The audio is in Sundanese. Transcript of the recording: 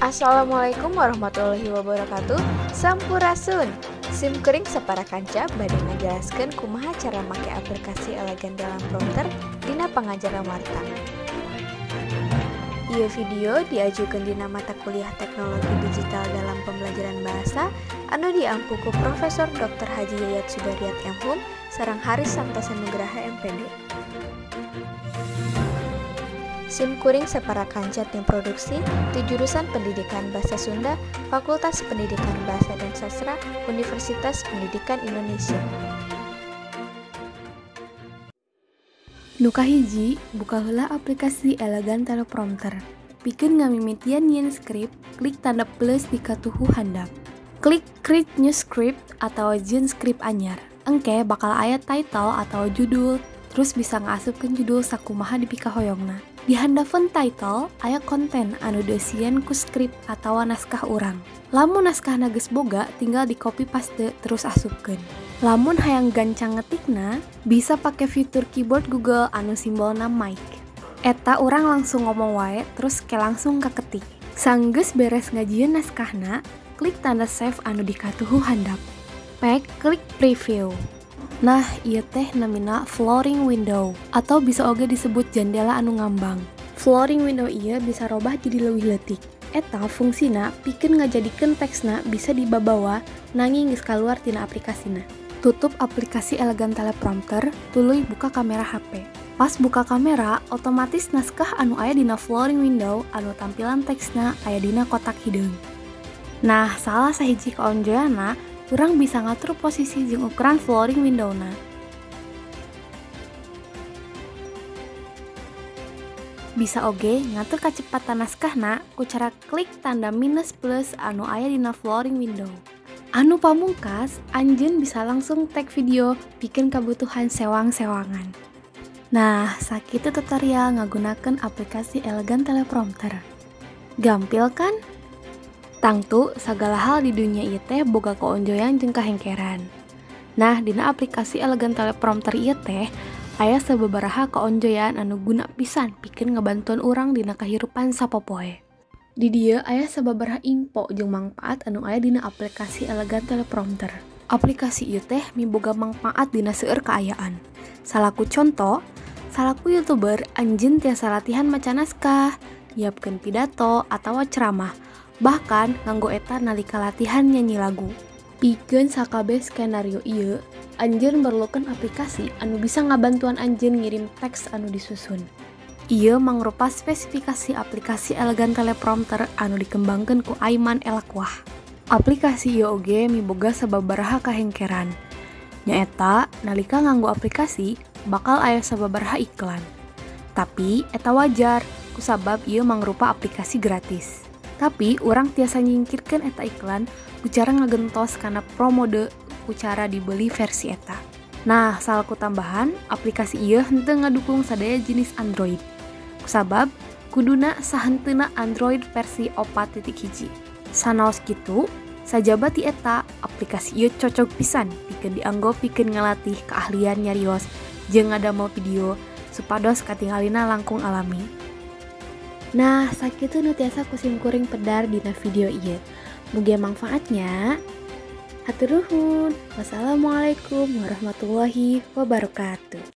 Assalamualaikum warahmatullahi wabarakatuh. Sampurasun. Sim kuring sapara kanca bade ngajelaskeun kumaha cara make aplikasi Elegan Teleprompter dina pangajaran warta. Ieu video diajukeun dina mata kuliah Teknologi Digital dalam Pembelajaran Bahasa anu diampu ku Profesor Dr. Haji Yayat Sudaryat M.Hum sareng Haris Santosa Nugraha M.Pd. Sim kuring sapara kanca tim produksi di jurusan Pendidikan Bahasa Sunda, Fakultas Pendidikan Bahasa dan Sastra, Universitas Pendidikan Indonesia. Nu kahiji, buka heula aplikasi Elegan Teleprompter. Pikeun ngamimitian nyieun skrip, klik tanda plus di katuhu handap. Klik Create New Script atau jieun skrip anyar. Engke bakal aya title atau judul, terus bisa ngaasupkeun judul sakumaha dipikahoyongna. Di handapeun title, aya konten anu dieusian ku skrip atawa naskah urang. Lamun naskahna geus boga, tinggal di copy paste terus asupkeun. Lamun hayang gancang ngetikna, bisa pake fitur keyboard Google anu simbolna mic. Eta urang langsung ngomong wae terus ke langsung kaketik. Sanggeus beres ngajieun naskahna, klik tanda save anu di katuhu handap. Pek klik preview. Nah, ieu teh namina floating window atau bisa oge disebut jendela anu ngambang. Floating window ieu bisa robah jadi leuwih leutik. Eta fungsina pikeun ngajadikeun teksna bisa dibabawa nanging geus kaluar tina aplikasina. Tutup aplikasi Elegan Teleprompter, tuluy buka kamera HP. Pas buka kamera, otomatis naskah anu aya dina floating window anu tampilan teksna aya dina kotak hideung. Nah, salah sahiji kaonjoyanna, urang bisa ngatur posisi jeung ukuran floating window-na. Bisa oge ngatur kacepatan naskahna ku cara klik tanda minus plus anu aya dina floating window. Anu pamungkas, anjeun bisa langsung tag video pikeun kabutuhan sewang-sewangan. Nah, sakitu tutorial ngagunakeun aplikasi Elegan Teleprompter. Gampil kan? Tangtu sagala hal di dunia ieu teh boga kaonjoyan jeung kahengkeran. Nah, dina aplikasi Elegan Teleprompter ieu teh aya sababaraha kaonjoyan anu guna pisan pikeun ngabantuan urang dina kahirupan sapopoe. Di dieu aya sababaraha info jeung mangpaat anu aya dina aplikasi Elegan Teleprompter. Aplikasi ieu teh miboga mangpaat dina seueur kaayaan. Salaku conto, salaku YouTuber anjeun tiasa latihan maca naskah, nyiapkeun pidato atawa ceramah. Bahkan nganggo eta nalika latihan nyanyi lagu. Pikeun sakabeh skenario ieu, anjeun merlukeun aplikasi anu bisa ngabantuan anjeun ngirim teks anu disusun. Ieu mangrupa spesifikasi aplikasi Elegan Teleprompter anu dikembangkeun ku Aiman Elakwah. Aplikasi ieu oge miboga sababaraha kahengkeran. Nyaeta nalika nganggo aplikasi bakal aya sababaraha iklan. Tapi eta wajar kusabab ieu mangrupa aplikasi gratis. Tapi urang tiasa nyingkirkeun eta iklan ku cara ngagentos kana promode ku cara dibeli versi eta. Nah, salaku tambahan, aplikasi ieu henteu ngadukung sadaya jenis Android. Kusabab kuduna sahenteuna Android versi 4.1. Sanaos kitu, sajaba ti eta, aplikasi ieu cocok pisan pikeun dianggo pikeun ngalatih keahlian nyarios jeung ngadamel video supados katingalina langkung alami. Nah, sakitu nu tiasa ku sim kuring pedar dina video ieu. Mugia mangfaatnya. Hatur nuhun. Wassalamualaikum warahmatullahi wabarakatuh.